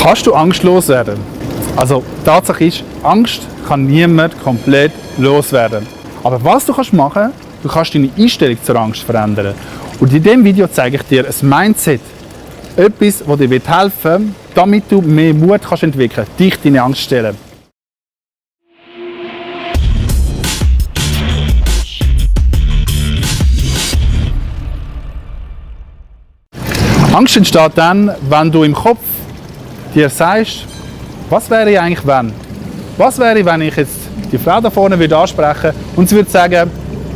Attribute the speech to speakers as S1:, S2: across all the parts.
S1: Kannst du angstlos werden? Also Tatsache ist, Angst kann niemand komplett loswerden. Aber was du kannst machen, du kannst deine Einstellung zur Angst verändern. Und in diesem Video zeige ich dir ein Mindset. Etwas, das dir helfen wird, damit du mehr Mut kannst entwickeln kannst, dich deine Angst zu stellen. Angst entsteht dann, wenn du im Kopf dir sagst, was wäre eigentlich wenn? Was wäre, wenn ich jetzt die Frau da vorne ansprechen würde und sie würde sagen,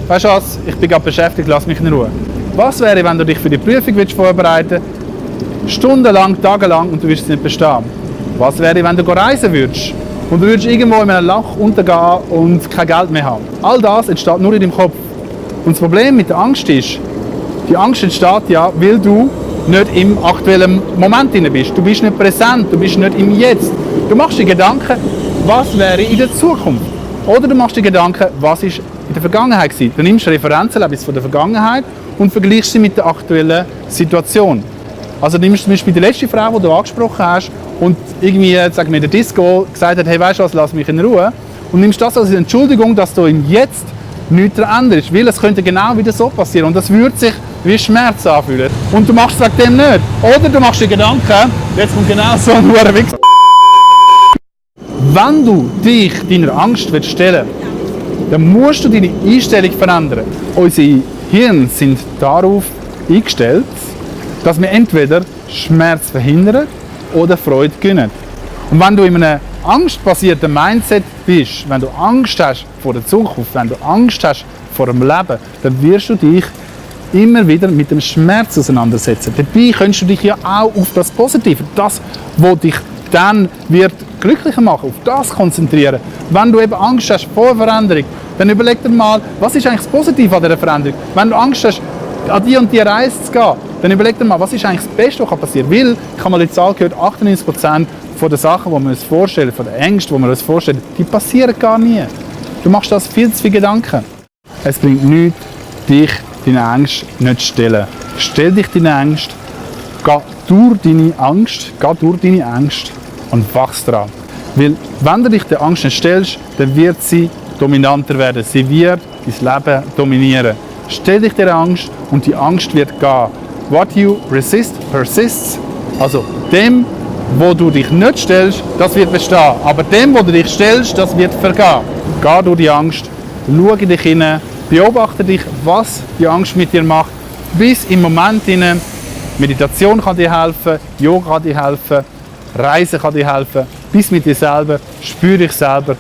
S1: weißt du was, ich bin gerade beschäftigt, lass mich in Ruhe. Was wäre, wenn du dich für die Prüfung vorbereiten willst, stundenlang, tagelang und du wirst es nicht bestehen? Was wäre, wenn du reisen würdest und du würdest irgendwo in einem Loch untergehen und kein Geld mehr haben? All das entsteht nur in deinem Kopf. Und das Problem mit der Angst ist, die Angst entsteht ja, weil du nicht im aktuellen Moment bist. Du bist nicht präsent, du bist nicht im Jetzt. Du machst dir Gedanken, was wäre in der Zukunft. Oder du machst dir Gedanken, was ist in der Vergangenheit gewesen. Du nimmst Referenzen von der Vergangenheit und vergleichst sie mit der aktuellen Situation. Also nimmst du zum Beispiel die letzte Frau, die du angesprochen hast und irgendwie, sagen wir, in der Disco gesagt hat, hey, weißt du was, lass mich in Ruhe. Und nimmst das als Entschuldigung, dass du im Jetzt nichts veränderst. Weil es könnte genau wieder so passieren und das würde sich wie Schmerz anfühlen. Und du machst es wegen dem nicht. Oder du machst dir Gedanken, jetzt kommt genau so ein hoher Wichser. Wenn du dich deiner Angst stellen willst, dann musst du deine Einstellung verändern. Unsere Hirne sind darauf eingestellt, dass wir entweder Schmerz verhindern oder Freude gewinnen. Und wenn du in einem angstbasierten Mindset bist, wenn du Angst hast vor der Zukunft, wenn du Angst hast vor dem Leben, dann wirst du dich immer wieder mit dem Schmerz auseinandersetzen. Dabei kannst du dich ja auch auf das Positive, das, was dich dann wird glücklicher machen, auf das konzentrieren. Wenn du eben Angst hast vor Veränderung, dann überleg dir mal, was ist eigentlich das Positive an dieser Veränderung? Wenn du Angst hast, an die und die Reise zu gehen, dann überleg dir mal, was ist eigentlich das Beste, was passieren kann. Weil, ich habe mal die Zahl gehört, 98% von den Sachen, die wir uns vorstellen, von den Ängsten, die wir uns vorstellen, die passieren gar nie. Du machst das viel zu viele Gedanken. Es bringt nichts, dich deine Ängste nicht zu stellen. Stell dich deine Ängste, geh durch deine Ängste und wachs daran. Weil, wenn du dich der Angst nicht stellst, dann wird sie dominanter werden. Sie wird dein Leben dominieren. Stell dich der Angst und die Angst wird gehen. What you resist, persists. Also dem, wo du dich nicht stellst, das wird bestehen. Aber dem, wo du dich stellst, das wird vergehen. Geh durch die Angst, schau in dich hinein, beobachte dich, was die Angst mit dir macht. Bis im Moment hinein. Meditation kann dir helfen, Yoga kann dir helfen, Reisen kann dir helfen. Bis mit dir selber, spür dich selber.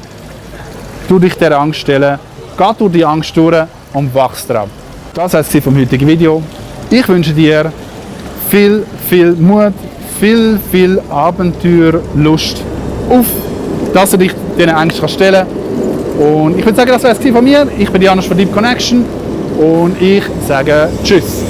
S1: Tu dich der Angst stellen, geh durch die Angst durch und wachs dran. Das war es vom heutigen Video. Ich wünsche dir viel Mut, viel Abenteuerlust, auf, dass du dich diesen Ängsten stellen kannst. Und ich würde sagen, das war es von mir. Ich bin Janusz von Deep Connection und ich sage Tschüss.